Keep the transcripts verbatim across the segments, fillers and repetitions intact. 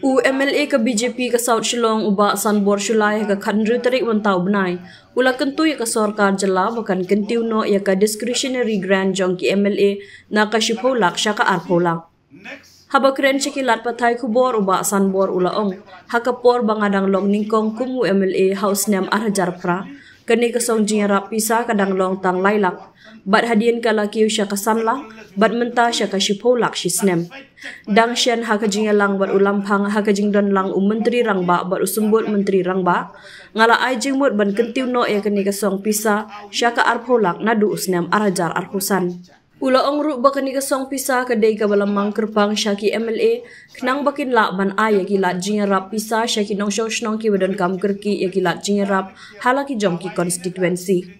U M L A ka B J P ka South Shillong u Bah Sanbor Shullai ha ka khathynriew tarik mynta u bnai u la kyntu ïa ka sorkar jylla ba kan kyntiew noh ïa ka discretionary grant jong ki M L A na ka shiphew lak sha ka arphew lak. Haba kren sha ki lad pathai khubor u Bah Sanbor u la ong, ha ka por ba nga dang long nyngkong kum u M L A ha u snem ar hajar phra, kane ka song jingïarap pisa ka dang long tang lai lak. Bad hadien ka la kiew sha ka san lak, bad mynta sha ka shiphew lak shi snem. Dang shen ha ka jingïalang bad u Lamphang ha ka jingdon lang u Myntri Rangbah bad u Symbud Myntri Rangbah, nga la ai jingmut ban kyntiew noh ïa kane ka song pisa sha ka arphew lak naduh u snem ar hajar arphew san. U la ong ruh ba kane ka song pisa ka dei kaba la mang kyrpang sha ki M L A, khnang ba kin lah ban ai ïa ki lad jingïarap pisa sha ki nongshong shnong kiba donkam kyrkieh ïa ki lad jingïarap ha la ki jong ki constituency.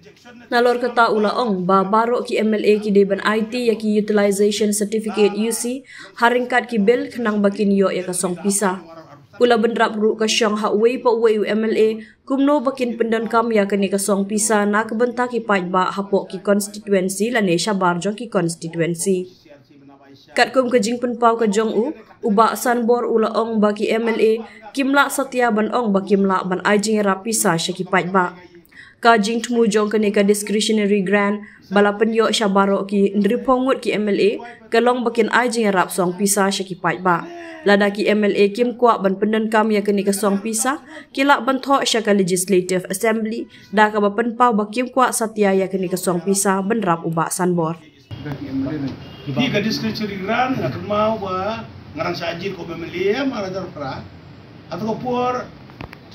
Nalor kata u la ong ba baroh ki M L A ki dei ban aiti ïa ki utilization certificate, U C, ha ryngkat ki bill khnang ba kin ïoh ïa ka song pisa. U la bynrap ruh ka shong ha uwei pa uwei u M L A kumno ba kin pyndonkam ïa kane ka song pisa na ka bynta ki paidbah hapoh ki constituency lane shabar jong ki constituency. Katkum ka jingpynpaw ka jong u, u Bah Sanbor u la ong ba ki M L A kim lah satia ban ong ba kim lah ban ai jingïarap pisa sha ki paidbah. Ka jingthmu jong kane ka discretionary grant ba la pynïoh sha baroh ki hynriewphew ngut ki M L A ka long ba kin ai jingïarap song pisa sha ki paidbah. Lada ki M L A kim kwah ban pyndonkam ïa kane ka song pisa, ki lah ban thoh sha ka Legislative Assembly da kaba pynpaw ba kim kwah satia ïa kane ka song pisa, bynrap u Bah Sanbor. Ki ka discretionary grant nga kynmaw ba nga dang shah jied kum M L A, em, ar hajar phra. Hato ka por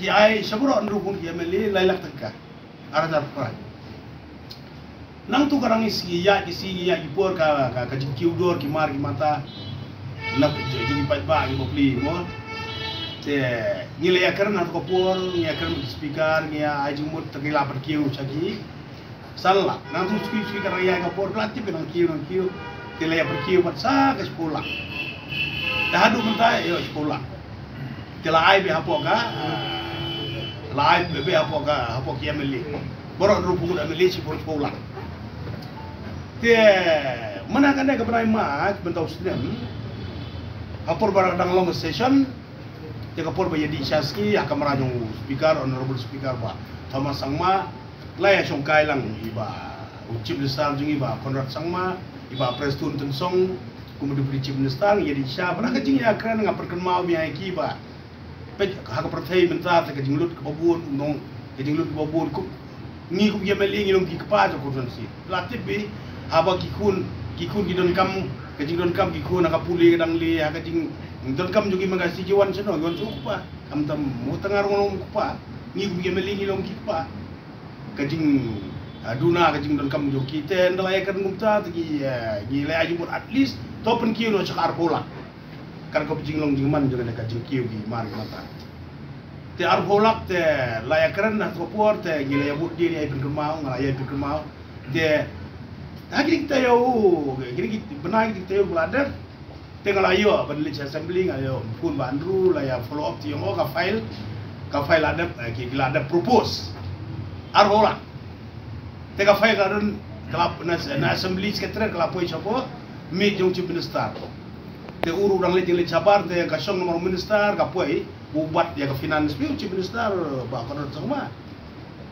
ki ai sha baroh hynriew ngut ki M L A lai lak tyngka, ar hajar phra. Nangtu ka dang ïa ki sngi, ïa ki sngi, ïa ki por ka, ka, ka jingkiew dor ki mar ki mata na ki, ki paidbah, ki bapli mo. Te ngi la ïakren hato ka por, ngi ïakren bad ki speaker, ngi ïa ai jingmut te ki lah ban kiew sha ki san lak. Nangtu shuki shuki ka dang ïai ka por, la tip ka dang kiew, dang kiew. Te la ïa pyrkiew pat sa ka shiphew lak. Te haduh mynta ïa shiphew lak. Te la ai beit hapoh ka, ah, la ai beit hapoh ka, hapoh ki M L A. Baroh hynriewphew ngut M L A shiphew, shiphew lak. Te mynta kane ka bnai March, mynta u snem, ha por ba dang long session, te ka por ba ïa dih sha sngi, ha kamra jong u speaker, Honorable Speaker Bah Thomas Sangma, la ïa shongkai lang i Bah, u Chief Minister jong ngi Bah Conrad Sangma, i Bah Prestone Tynsong kum u Deputy Chief Minister, ngi ïa dih sha, bad ha ka jingïakren nga pynkynmaw biang ïa ki ba peit ha ka pyrthei mynta te ka jinglut kaba bun, u nong, ka jinglut kaba bun, kum ngi kum ki M L A ngi long ki kpa jong ka constituency. La tip beit haba ki khun, ki khun ki donkam, ka jingdonkam ki khun ha ka pule ka dang leh, ha ka jingdonkam jong ki man ka sdang ki wan shano, ki wan sha u kpa. Khamtam mo tang ngar ruh long u kpa. Ngi kum ki M L A ngi long ki kpa. Ka jing, ah, duna ka jingdonkam jong ki, te ynda la ïakren kumta te ki, eh, ngi la ïa jingmut at least to pynkiew noh sha ka arphew lak. Ka dei ka jinglong jingman jong kane ka jingkiew ki mar ki mata. Te arphew lak te la ïakren ha ka por te ngi la ïa bud dien ïa pynkynmaw, nga la ïa pynkynmaw. Te ha kine ki taïew, kine ki bnai, kine ki taïew ba la dep, te nga la ïoh ban leit sha assembly, nga la ïoh phone Bah Andrew, la ïa follow up te ïoh ka file, ka file la dep, eh, ki, ki la dep propose arphew lak. Te ka file ka don, ka la, na, na assembly secretariat ka la poi shapoh miej jong chief minister. Te u ruh u dang leit jingleit shabar, te ka shong namar u minister ka poi, u bat ïa ka finance beit u chief minister, Bah Conrad Sangma.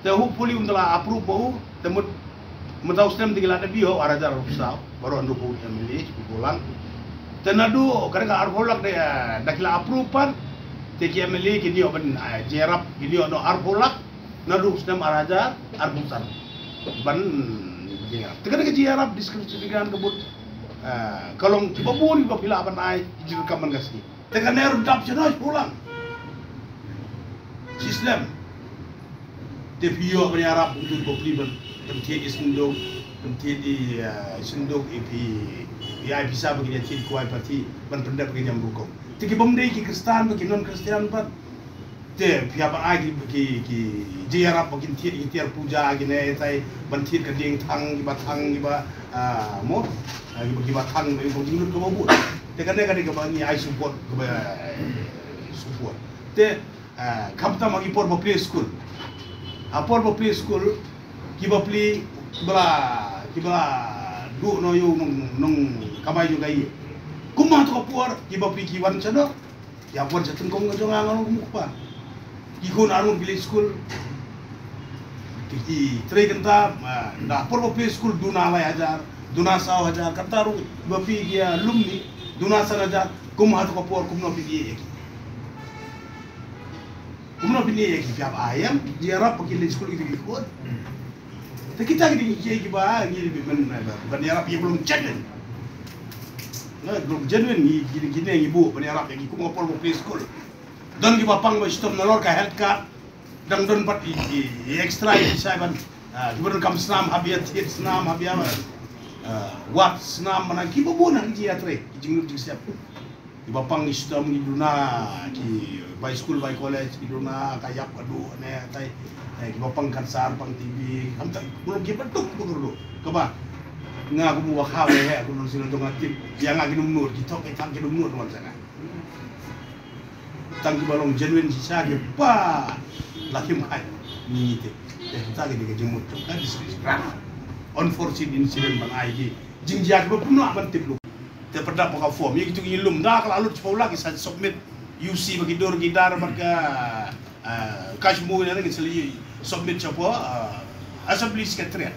Te hopefully un da la approve bad u, te mut mynta u snem te ki la dep ïoh ar hajar arphew saw, baroh hynriewphew M L A, shiphew lang. Te naduh ka dei ka arphew lak, te da ki la approve pat, te ki M L A kin ïoh ban, ah, jingïarap, kin ïoh noh arphew lak naduh u snem ar hajar arphew san. Ban jingïarap. Te ka dei ka jingïarap discretionary grant ka bud, ah, ka long kiba bun kiba phi lah ban ai, ki jingdonkam man ka sngi. Te kane ruh dap shano shiphew lang shi snem. Te phi ïoh ban ïarap utu u bapli ban, ban thied i synduk, ban thied i, eh, synduk i phi, i ai pisa ba kin ïa thied kwai party, ban pyndep ka niam rukom. Te ki bym dei ki Khristan bad ki non Khristan pat. Te phi hap ban ai ki, ki, ki jingïarap ba kin thied ki tiar puja, kine tai, ban thied ka dieng thang, kiba thang, kiba, ah, mo, ah, kiba, kiba thang, kiba jinglut kaba bun. Te kane, kane kaba ngi ai support, kaba, eh, support. Te, ah, khamtam ha ki por bapli skul. Ha por bapli skul, ki bapli, kiba la, kiba la duh noh ïa u nong, nongkamai jong ka ïing. Kumba ha kato ka por, kiba phi ki wan sha noh, ki ap wan sha tyngkong ka jong nga, nga long kum u kpa. Ki khun arngut ki leit skul. Ki, ki trei kynta, ah, na por ba phi skul duna lai hajar, duna saw hajar, kata ruh ba phi ki, ah, alumni, duna san hajar, kumba ha kato ka por kumno phi ïa ki. Kumno phi ïa ki, phi ap aiam, ïarap ba ki leit skul ki, ki khun. Te kita ki dei ki kiei kiba ngi dei ban, ban ïarap ïa ki long genuine. Nga long genuine ngi, ngi, ngi, ngi buh ban ïarap ïa ki kum ka por ba phi skul. Don kiba pang ba shitom nalor ka health card. Dang don pat i, i, i extra i shai ban, ah, kiba donkam snam hap ïa thied snam hap ïa, ah, wad snam, mana kiba bun ha ki jingïatrei ki jinglut jingsep. Kiba pang ki shitom ki duna, ki bai skul bai college ki duna, ka ïap ka duh ne tai. Eh, kiba pang cancer, pang T B, kam ta, bun kiba duk bun duk. Kaba nga kum u wakha ne he, kum nong sila dong atip. Ïa nga ki num nur, ki thok ki thang ki num nur wan sana. Tang kiba long genuine shisha kiba la kim khai. Ni te. Eh, ta ki dei ka jingmut jong ka district grant. Unforeseen incident ban ai ki jingjia kiba pynah ban tip lut. Te pynda ka form ïa kitu ki lum da ka la lut chipau la ki sa submit U C ba ki dur ki dar bad ka, ah, Kashmir ne ki seli submit chipau, ah, Assembly Secretariat.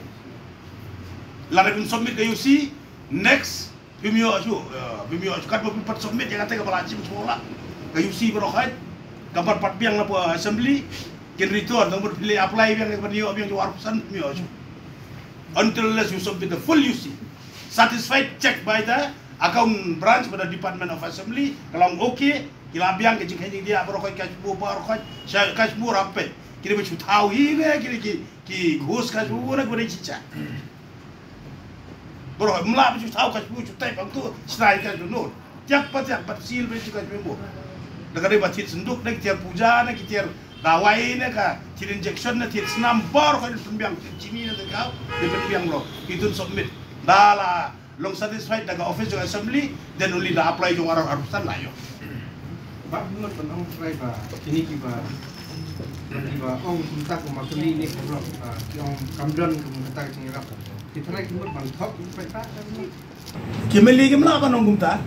Lada phi submit ka U C, next, phim ïoh shuh, ah, phim ïoh shuh katba phi pat submit ïa kata kaba la jim chipau la. Ka U C baroh khoit, ka pat pat biang na pdeng Assembly, kin return, tang ba phi leit apply biang, ka pat ïoh biang jong arphew san, phim ïoh shuh. Until unless you submit the full U C. Satisfied, checked by the account branch, by the Department of Assembly, ka long okay, ki la biang ka jingkheiñ jingdiah baroh khoit, ka shibun baroh khoit, sha ka shibun rapet. Ki dei ba shu thaw hi ne, ki dei ki, ki ghus ka shibun na, ki dei chicha. Baroh khoit, mla ba shu thaw ka shibun, shu tei pang tu, shnai ka shibun. Tiak pa tiak, bat sil ba shu ka shibun. Da ka dei ba thied synduk, da ki tiar puja, da ki tiar dawai ne ka, thied injection ne, thied snam, baroh khoit pynbiang, thied chini ne, thied kaw, dei pynbiang baroh. Ki tun submit. Da la long satisfied da ka office jong assembly, then only da apply jong arphew san la ïoh. Ba mut ban ong trai ba kini kiba, kiba ong kumta ko ma kuli ni ko blok, ah, ki ong kam don kumta ka jingïarap. Ki trai ki mut ban thok ki paidbah. Ki M L A kim lah ban ong kumta.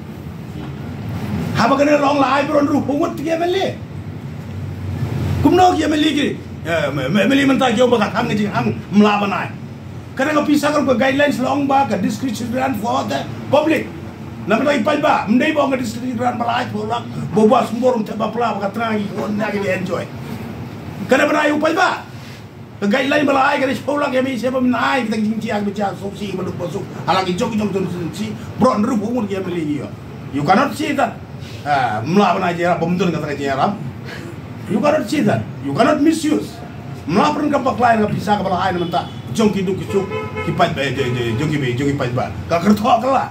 Haba kane long la ai bron ruh pyngut ki M L A. Kumno ki M L A ki? Eh, M-, M-, M L A mynta ki ong ba ka khang ka jinghang, ym lah ban ai. Ka dang ka pisa ka ruh ka guidelines la ong ba ka discretionary grant for the public. Namar i paidbah, ym dei ba ong ka discretionary grant ba la ai ba la, ba ba sumber um te ba pla ba ka tnga ki khun na ki enjoy. Ka dang ba dei u paidbah. Ka guideline ba la ai ka dei shiphew lak ïa me sha ba men ai kita ki jingjia ba jia suk si ba duk ba suk. Hala ki jong ki jong tun si bro nru bu ngut ki M L A ïa. You cannot say that. Ah, mla ba na jia ba mdun ka ta jia ram. You cannot say that. You cannot misuse. Mla pran ka bakla ïa ka pisa ka ba la ai na mynta jong ki duk ki suk ki paid ba jong ki ba jong ki paid ba. Ka kyrthoh ka la.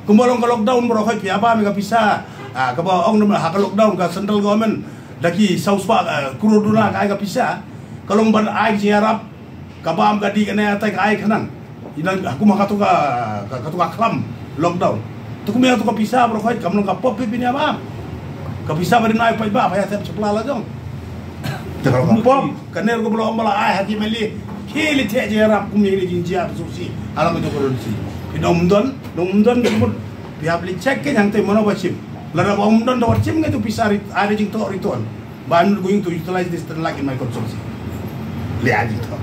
Kumba long ka lockdown bro khoi pia ba me ka pisa. Ah, ka ba ong na ha ka lockdown ka central government da ki saw spah, eh, crore duna ka ai ka pisa. Ka long ban ai ki ïarap, ka bam ka dih ka ne atai ka ai ka nang. Ina ha kum ha katu ka, ka, katu ka khlam lockdown. Tu kum ïa tu ka pisa bro khoi kam long ka pop phi phin ïa bam. Ka pisa ba dei nai paid ba, ba ïa tep chapla la jong. Te ka long ka pop, ka ner ko blo ong ba la ai ha ki M L A. Ki li te ïarap kum ïa li jingjia ka suk si. Alang ka jong ka don si. Ki dong don, dong don, dong don. Phi hap li check ki hangtei mano ba shim. Lada ba ym don da wat shim ngi tu pisa rit, ai da jingthoh return. Ba I'm going to utilize this ten lakh in my constituency. Li ai jingthoh.